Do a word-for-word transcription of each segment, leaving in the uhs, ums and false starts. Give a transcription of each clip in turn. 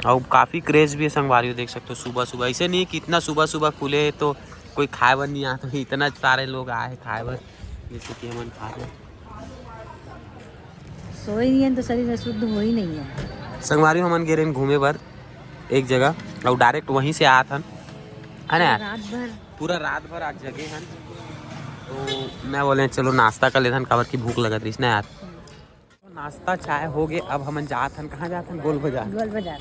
अउ काफ़ी क्रेज भी है संगवारी हो, देख सकते हो सुबह सुबह। ऐसे नहीं कि इतना सुबह सुबह खुले है तो कोई खाए बर नहीं आता, इतना सारे लोग आए हैं खाए बर, जैसे कि हमन खाते हैं। सोए नहीं है तो शरीर शुद्ध हो ही नहीं है। संगवारी हो, हमन गे रहेन घूमे बर एक जगह, अउ डायरेक्ट वहीं से आत हन, है ना यार? रात भर। पूरा रात भर आज जगे हन, तो मैं बोले चलो नाश्ता कर लेथन, काबर की भूख लगत रहिस ना यार। नाश्ता चाय हो गए, अब हमन जात हन, कहाँ जात हन? गोल बाजार। गोल बाजार।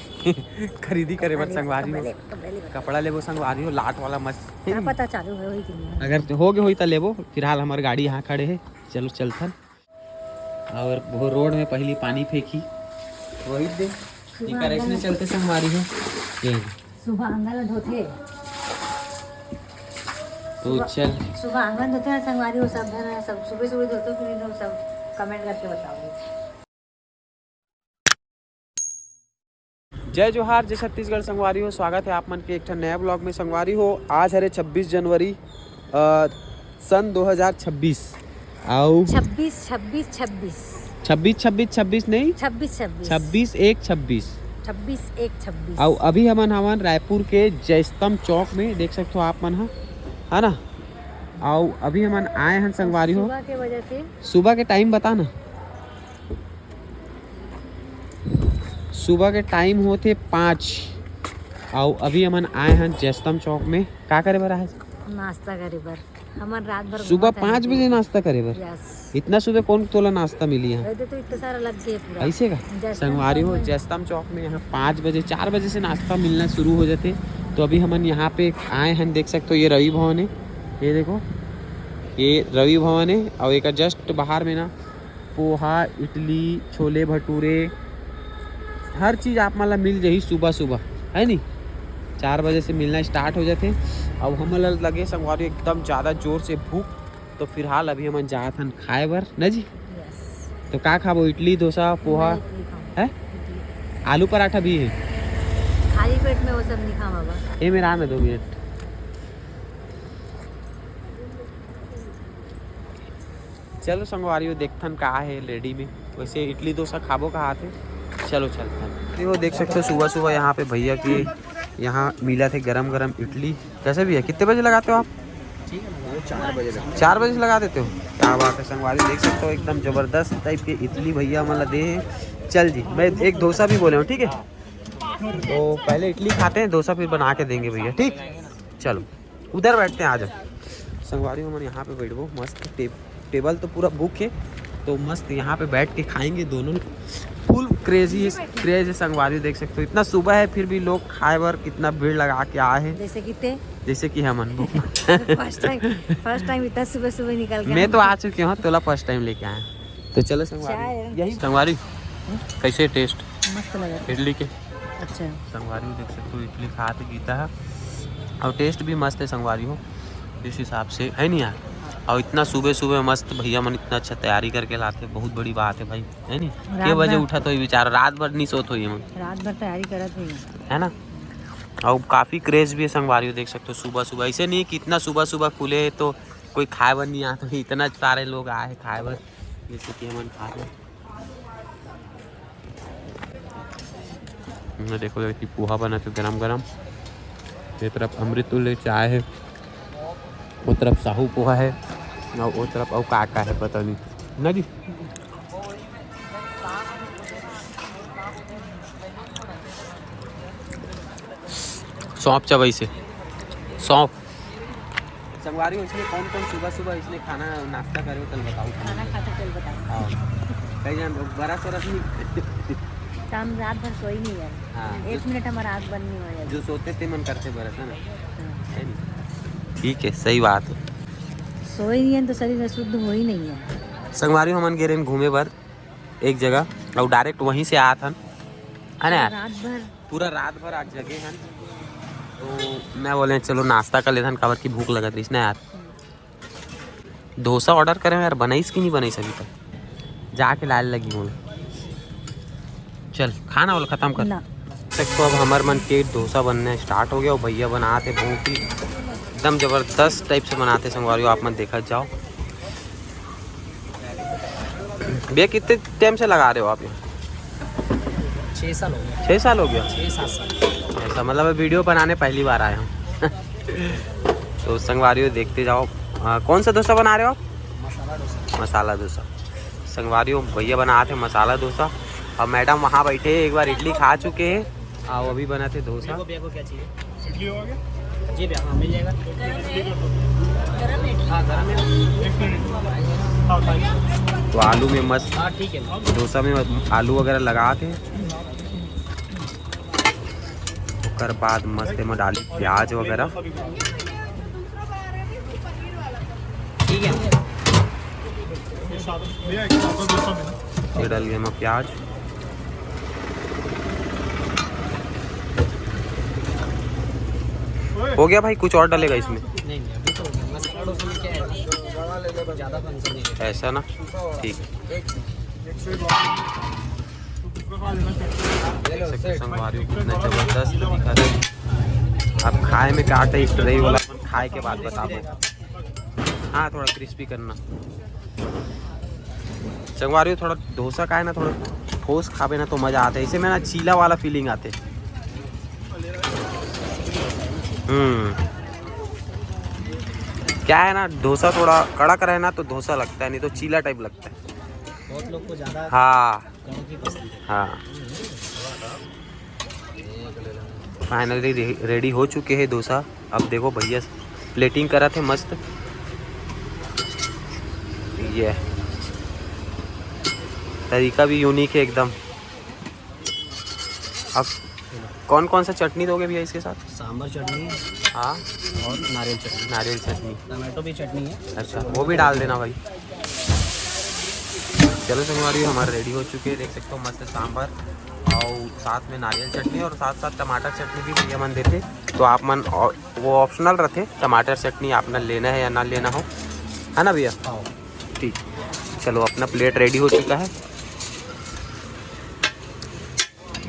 खरीदी करे बर अरे, संगवारी हो। कपड़े ले, कपड़े ले। कपड़ा लेबो संगवारी हो, लाट वाला मस्त। क्या पता चालू होही कि नहीं। अगर हो गए होही त लेबो, फिलहाल हमार गाड़ी यहाँ खड़े है, चलो चलथन। और वो रोड में पहली पानी फेंकी, वही दे। सुबह एकर ऐसने आंगन चलते संगवारी हो। ये सुबह आंगन में धोथे। तो सुबह, चल। सुबह आंगन धोथे ना संगवारी हो, सब झन, सब सुबह सुबह धोथे कि नहीं, सब कमेंट करके बताओ। जय जोहार, जय छत्तीसगढ़ संगवारी हो, स्वागत है आप मन के एक ठन नया ब्लॉग में संगवारी हो। आज हरे छब्बीस जनवरी, अ, सन दो हज़ार छब्बीस। आओ। छब्बीस, छब्बीस, छब्बीस। छब्बीस, छब्बीस, छब्बीस नहीं। छब्बीस, छब्बीस। छब्बीस एक छब्बीस। छब्बीस एक छब्बीस। आओ, अभी हमन हवन रायपुर के जयस्तम चौक में, देख सकते हो आप मन ह, है ना? आओ, अभी हमन आए हन संगवारी हो। सुबह के वजह से। सुबह के टाइम बता ना। सुबह के टाइम होथे पाँच, अउ अभी हमन आए हन जयस्तम चौक में। का करे बर आए? नाश्ता करे बर। हमन रात भर सुबह घूमत हन पाँच बजे। नाश्ता करे बर? Yes। इतना सुबह कौन तोला नाश्ता मिली यहाँ? अरे तो इतना सारा लग गए पूरा। ऐसे का? जयस्तम संगवारी चौक हो, में। जयस्तम चौक में यहाँ पाँच बजे, चार बजे से नाश्ता मिलना शुरू हो जाते। तो अभी हमन यहाँ पे आए हन, देख सकते हो ये रवि भवन है, ये देखो, ये रवि भवन है। और एक जस्ट बाहर में ना पोहा, इडली, छोले भटूरे, हर चीज़ आप मन ला मिल जाही सुबह सुबह, है नी? चार बजे से मिलना स्टार्ट हो जाथे। अब हमन ला लगे संगवारी एकदम ज़्यादा जोर से भूख, तो फिलहाल अभी हमन जात हन खाए बर, ना जी? Yes। तो का खाबो, इडली, डोसा, पोहा? मैं इडली खाऊँ। है? इडली। आलू पराठा भी है? खाली पेट में वो सब नहीं खाऊँ बाबा। ए, मेरा आने दो मिनट। चलो संगवारी हो, देखथन का है रेडी में। वैसे इडली डोसा खाबो कहा थे। चलो चलथन। ये वो देख सकते हो सुबह सुबह यहाँ पे भैया की यहाँ मिला थे गरम गरम इडली। कैसे भैया, कितने बजे लगाते हो आप? ठीक है ना, वो चार बजे लगा। चार बजे से लगा देते हो? क्या बात है संगवारी, देख सकते हो एकदम जबरदस्त टाइप के इडली भैया मन ला दे हैं। चल जी, मैं एक डोसा भी बोले हूँ, ठीक है? तो पहले इडली खाते हैं, डोसा फिर बना के देंगे भैया, ठीक? चलो। उधर बैठते हैं, आ जाओ। संगवारी हो, हमन यहाँ पे बैठबो मस्त। टे-, टेबल तो पूरा बुक है, तो मस्त यहाँ पे बैठ के खाएंगे दोनों। फुल क्रेजी, क्रेज है संगवारी, देख सकते हो। इतना सुबह है फिर भी लोग खाए बर कितना भीड़ लगा के आए हैं। जैसे कि ते? जैसे कि हमन। फर्स्ट टाइम, फर्स्ट टाइम इतना सुबह सुबह निकल के मैं तो आ चुके हूँ, तोला फर्स्ट टाइम लेके आए। तो चलो संगवारी, चाय। यही संगवारी, कैसे टेस्ट मस्त लगा। इडली के? अच्छा। संगवारी हो, देख सकते हो इडली खात गीता है, और टेस्ट भी मस्त है संगवारी हो, जिस हिसाब से है नहीं यार। और इतना सुबह सुबह मस्त भैया मन इतना अच्छा तैयारी करके लाते, बहुत बड़ी बात है भाई, है नहीं? रात के बजे भर उठा तो ये बेचारा रात भर नहीं सोत हो ये मन। रात भर तैयारी करत हुई। है ना? और काफ़ी क्रेज भी है संगवारी हो, देख सकते हो सुबह सुबह, ऐसे नहीं कि इतना सुबह सुबह खुले है तो कोई खाए बर नहीं आता, इतना सारे लोग आए हैं खाए बर, जैसे कि हमन खाते हैं। ये देखो, ये पोहा बना थे गरम गरम। ये तरफ अमृत तुल्य चाय है, वो तरफ साहू पोहा है, और वो तरफ और का का है पता नहीं ना जी। सौंफ चबई से, सौंफ। संगवारी हो, इसने कौन कौन सुबह सुबह इसने खाना नाश्ता करे हो, कल बताओ। खाना खाते कल बताओ। हाँ। कहीं जान बरस वरस नहीं। तो हम रात भर सोई नहीं यार। हाँ, एक जो मिनट हमारा आँख बंद नहीं हुआ यार। जो सोते थे मन करते बरस, है ना? हाँ। है नहीं? ठीक है, सही बात है। सोई नहीं है तो शरीर शुद्ध हो ही नहीं है। संगवारी हो, हमन गे रहेन घूमे बर एक जगह, और डायरेक्ट वहीं से आत हन, है ना यार? रात भर। पूरा रात भर आज जगे हन, तो मैं बोले चलो नाश्ता कर लेथन, काबर की भूख लगत रहिस ना यार। डोसा ऑर्डर करे यार, बनाइस कि नहीं बनाइस अभी तक, जाके लाए लगी बोल। चल खाना वाला खत्म कर। ना। तक तो अब हमर मन के डोसा बनना स्टार्ट हो गया, और भैया बनाते बहुत ही एकदम जबरदस्त टाइप से बनाते संगवारी हो, आप मन देखत जाओ। भैया कितने टाइम से लगा रहे हो आप यहाँ? छः साल हो गया। छः साल हो गया? छः सात साल। ऐसा मतलब, वीडियो बनाने पहली बार आए हम। तो संगवारी हो, देखते जाओ। आ, कौन सा डोसा बना रहे हो आप? मसाला डोसा। मसाला डोसा। संगवारी हो, भैया बनाते मसाला डोसा। और मैडम वहाँ बैठे, एक बार इडली खा चुके हैं। आओ, अभी बनाते डोसा। भैया को क्या चाहिए? इडली हो गया? जी भैया, हाँ, मिल जाएगा। हाँ, गरम है। तो आलू में मस्त, हाँ, ठीक है। डोसा में आलू वगैरह लगा के, ओकर बाद मस्त एमा डाली प्याज वगैरह। ठीक है। ये डाल दिया मैं प्याज। हो गया भाई, कुछ और डालेगा इसमें? नहीं, नहीं, अभी तो हो गया। मसाला डोसा में क्या है ना, ज़्यादा फंक्शन नहीं है। ऐसा ना? ठीक। देख सकते हो संगवारी हो, कितना जबरदस्त दिखा रहे। अब खाए में क्या टेस्ट रही वाला, खाए के बाद बताबो। हाँ, थोड़ा क्रिस्पी करना। संगवारी हो, थोड़ा डोसा का है ना, थोड़ा ठोस खाबे ना तो मजा आते, इसे में ना चीला वाला फीलिंग आते। हम्म। क्या है ना, डोसा थोड़ा कड़क रहे ना तो डोसा लगता है, नहीं तो चीला टाइप लगता है। बहुत लोग को ज़्यादा हाँ। कड़क ही पसंद है। हाँ। फाइनली रेडी हो चुके हैं डोसा। अब देखो भैया प्लेटिंग करा थे मस्त। ये तरीका भी यूनिक है एकदम। अब कौन कौन सा चटनी दोगे भैया इसके साथ? सांभर चटनी। हाँ। और नारियल चटनी। नारियल चटनी। टमाटो भी चटनी है। अच्छा, वो भी डाल देना भाई। चलो संगवारी, हमारे रेडी हो चुके हैं, देख सकते हो मस्त सांभर और साथ में नारियल चटनी और साथ साथ टमाटर चटनी भी भैया मन देते। तो आप मन, और वो ऑप्शनल रहते, टमाटर चटनी आप मन लेना है या ना लेना हो, है ना भैया? हाँ। ठीक, चलो अपना प्लेट रेडी हो चुका है।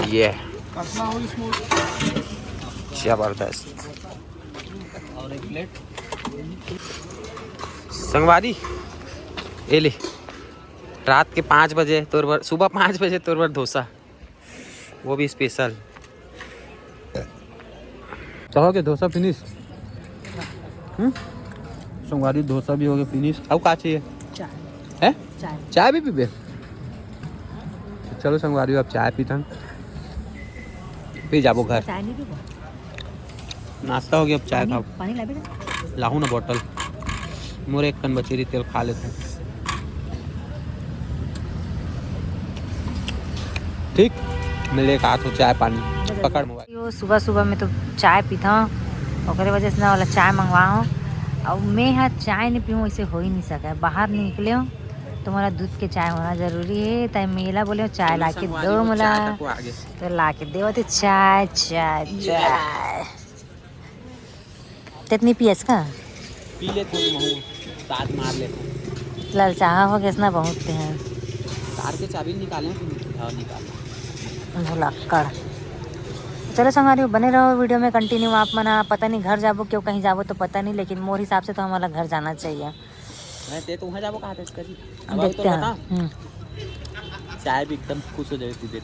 ये जबरदस्त। और एक प्लेट। संगवारी, ये ले, रात के पाँच बजे तोर बर, सुबह पाँच बजे तोर बर डोसा, वो भी स्पेशल। तो हो गया डोसा फिनिश। हम्म, संगवारी डोसा भी हो गया फिनिश। अब का चाहिए? चाय। है? चाय। चाय भी पीबे? तो चलो संगवारी, अब चाय पीथन, फिर जाबो घर। चाय नहीं पीबो? नाश्ता हो गया, अब चाय खाओ। पानी लाबे ना? लाहू ना बॉटल, मोर एक कन बची रही, तेल खा लेते हैं। ठीक, मिले का तो चाय पानी। पकड़ मोबाइल। यो सुबह सुबह में तो चाय पीता हूँ, ओकरे वजह से ना वाला चाय मंगवा हूँ। अब मैं यहाँ चाय नहीं पीऊँ, ऐसे हो ही नहीं सका है। बाहर निकले हूँ तो मोला दूध के चाय होना जरूरी है। ताई मेला बोले हूँ, चाय ला के दो मोला। तो ला के देवत है चाय, चाय, चाय। तेतनी पियस का? पी ले थोड़ी महू, दांत मार ले। ललचाहा हो गया ना बहुत ते हैं। कार के चाबी निकाले हैं, हाँ, निकाल। भुलक्कड़। चलो संगवारी, बने रहो वीडियो में कंटिन्यू। आप मन ह पता नहीं घर जाबो, क्यों कहीं जाबो तो पता नहीं, लेकिन मोर हिसाब से तो हमला घर जाना चाहिए। मैं ते तो वहाँ जाबो कहा था इसका जी। अब आओ तो देखते हैं। बता। हम्म। चाय भी एकदम खुश हो जाएगी पीबे,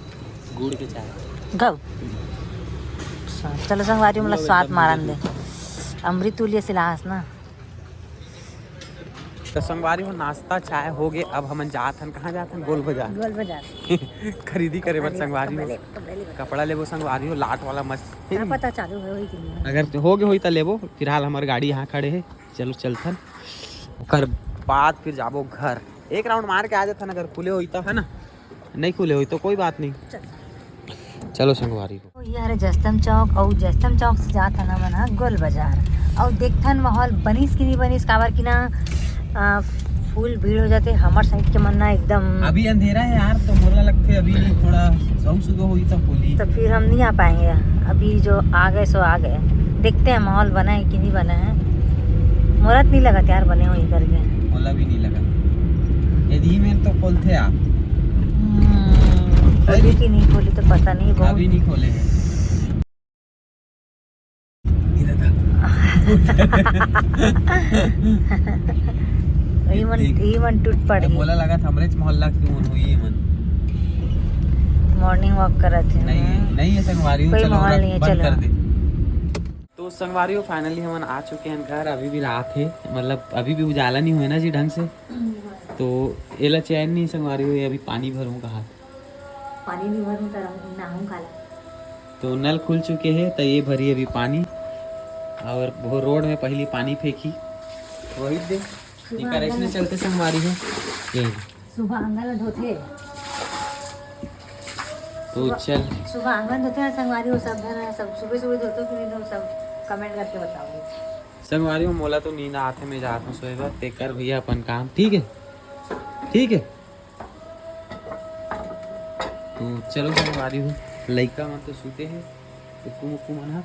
गुड़ के चाय। गौ। अच्छा, चलो संगवारी, मतलब स्वाद मारन दे। अमृत तुल्य सिलास ना। तो संगवारी हो, नाश्ता चाय हो गए, अब हमन जात हन, कहाँ जात हन? गोल बाजार। गोल बाजार। खरीदी करे बर संगवारी हो। कपड़ा लेबो संगवारी हो, लाट वाला मस्त। क्या पता चालू होही कि नहीं। अगर हो गए होही त लेबो, फिलहाल हमार गाड़ी यहाँ खड़े है। चलो चलथन, ओकर बाद फिर जाबो घर। एक राउंड मार के आ जाथन, अगर खुले होई तो, है ना? नहीं खुले होई तो कोई बात नहीं। चलो संगवारी हो। तो ये हरे जस्तम चौक, और जस्तम चौक से जात हन हमन ह गोल बाजार, और देखथन माहौल बनिस कि नहीं बनिस, काबर कि ना, आ, फुल भीड़ हो जाते हमर साइड के मन ना एकदम। अभी अंधेरा है यार, तो मोला लगथे अभी थोड़ा सौ सुबह होई तब खोली। तो फिर हम नहीं आ पाएंगे, अभी जो आ गए सो आ गए। देखते हैं माहौल बना है कि नहीं बना है। मोला तो नहीं लगा यार बने होही करके। मोला भी नहीं लगा। यदि में तो खोलथे आप। हम्म, खोली कि नहीं खोली तो पता नहीं, बहुत अभी नहीं खोले हैं। ये देखा। ये मन, देख। ये मन टूट पड़ी। मोला लगा था हमरेच मोहल्ला के मन होही ये मन। मॉर्निंग वॉक करत हे। नहीं है, नहीं है संगवारी हो, कोई चलो माहौल रख, नहीं है, बंद चलो। कर दे। तो संगवारी हो, finally हमन आ चुके हैं घर। अभी भी रात है, मतलब अभी भी उजाला नहीं हुआ ना जी ढंग से, तो एला चैन नहीं संगवारी हो, ये अभी पानी भरूँ कहा। पानी नहीं भरूँ तो नहाऊँ काला। तो नल खुल चुके हैं, तो ये भरी अभी पानी और वो रोड में पहली पानी फेंकी, वही दे। इकर ऐसने चलते संगवारी हो। ये सुबह आंगन ला धोथे। तो चल सुबह आंगन धोथे ना संगवारी हो, सब झन सब सुबह सुबह धोथे कि नहीं धो, सब कमेंट करके बताओ। संगवारी हो, मोला तो नींद आथे, मैं जात हूँ सोए बर, तेकर भैया अपन काम, ठीक है, ठीक है। तो चलो संगवारी हो, लइका मन तो सूते हैं, कुक्कू मुक्कू मन ह,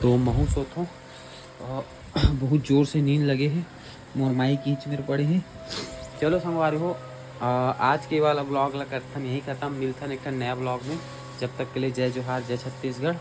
तो महू सोत हूँ। और बहुत जोर से नींद लगे है, मोर माई कीच मेर पड़े है। चलो संगवारी हो, आ, आज के वाला ब्लॉग ला करथन यही खत्म, मिलथन एक ठन नया ब्लॉग में। जब तक के लिए जय जोहार, जय छत्तीसगढ़।